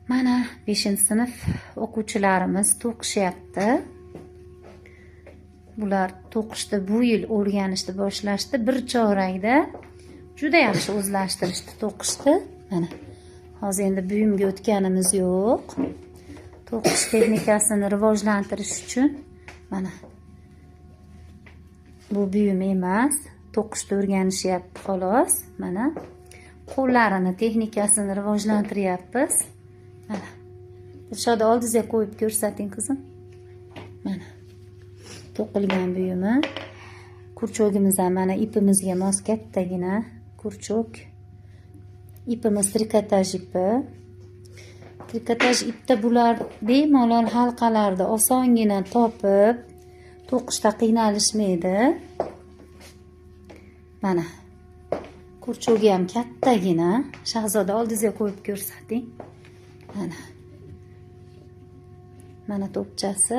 Mana 5-sinf o'quvchilarimiz to'qishyapti. Bular to'qishni bu yil o'rganishni boshlashdi. Bir chorakda juda yaxshi o'zlashtirishdi to'qishni. Mana hozir endi buyumga o'tganimiz yo'q. To'qish texnikasini rivojlantirish uchun mana bu buyum emas, to'qishni o'rganishyapti xolos. Mana qo'llarini texnikasini rivojlantiryapmiz. Mana Dilshoda, oldingizga qo'yib ko'rsating, qizim. Mana to'qilgan buyumi. Крючок imiz ham mana ipimizga mos kattagina крючок. Ipimiz trikotaj ipi. Trikotaj ipda bular bemalol halqalarni osongina topib, to'qishda qiynalishmaydi. Mana крючок i ham kattagina. Shahzoda, oldingizga qo'yib ko'rsating. Mana. Mana to'pchasi.